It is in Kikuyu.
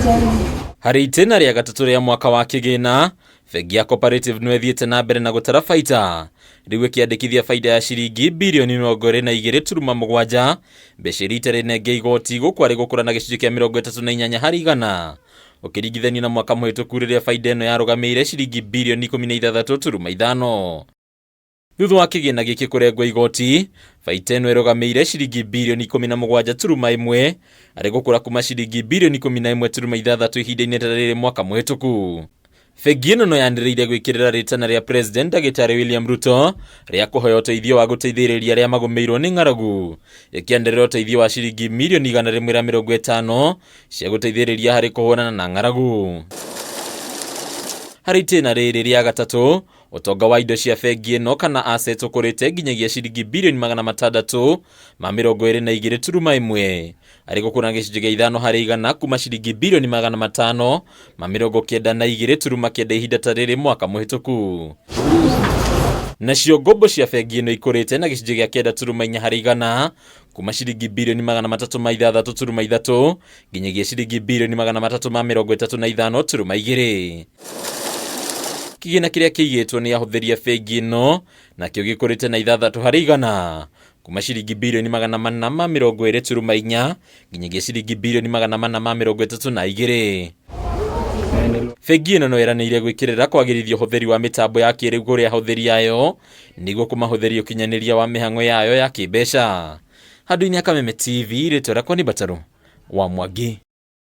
Harĩ itĩna rĩa gatatũ rĩa mwaka wa kĩgĩna, bengi ya Cooperative no ĩthiĩte na mbere na gũtara baita, rĩu ĩkĩandĩkithia baida ya ciringi birioni 22.7, mbeca iria itarĩ nenge igoti, gũkũ arĩ gũkũra na gĩcunjĩ kĩa 38 harĩ igana ũkĩringithanio na mwaka mũhĩtũku rĩrĩa baida ĩno yarũgamĩire ciringi birioni 16.5. Thutha wa kĩgĩna gĩkĩ kũrengwo igoti, baita ĩno ĩrũgamĩire ciringi birioni 17.1, arĩ gũkũra kuma ciringi birioni 11.6 ihinda-inĩ ta rĩrĩ mwaka mũhĩtũku. Bengi ĩno no yanĩrĩire gwĩkĩrĩra rĩtana rĩa President Ndagĩtarĩ William Ruto rĩa kũhoya ũteithio wa gũteithĩrĩria arĩa magũmĩirwo nĩ ng'aragu, ĩkĩanĩrĩra ũteithio wa ciringi mirioni 150 cia gũteithĩrĩria harĩ kũhũrana na ng'aragu. Harĩ itĩna rĩrĩ rĩa gatatũ, ũtonga wa indo cia bengi ĩno kana assets ũkũrĩte nginyagia ciringi birioni 622.1, arĩ gũkũra gĩcunjĩ gĩa 5 harĩ igana kuma ciringi birioni 592.9 ihinda ta rĩrĩ mwaka mũhĩtũku. Nacio ngombo cia bengi ĩno ikũrĩte na gĩcunjĩ gĩa 9.4 harĩ igana kuma ciringi birioni 306.3 nginyagia ciringi birioni 335.2. Kĩgĩna kĩrĩa kĩigĩtwo nĩ ahũthĩri a bengi ĩno nakĩo gĩkũrĩte na 6 harĩ igana kuma ciringi birioni 420.4 nginyagia ciringi birioni 432. Bengi ĩno no ĩranĩire gwĩkĩrĩra kwagĩrithia ũhũthĩri wa mĩtambo ya kĩrĩu kũrĩ ahũthĩri ayo nĩguo kũmahũthĩria ũkinyanĩria wa mĩhang'o yayo ya kĩmbeca. Handũ-inĩ ha Kameme TV, rĩtwa rĩakwa nĩ Mbatarũ wa Mwangi.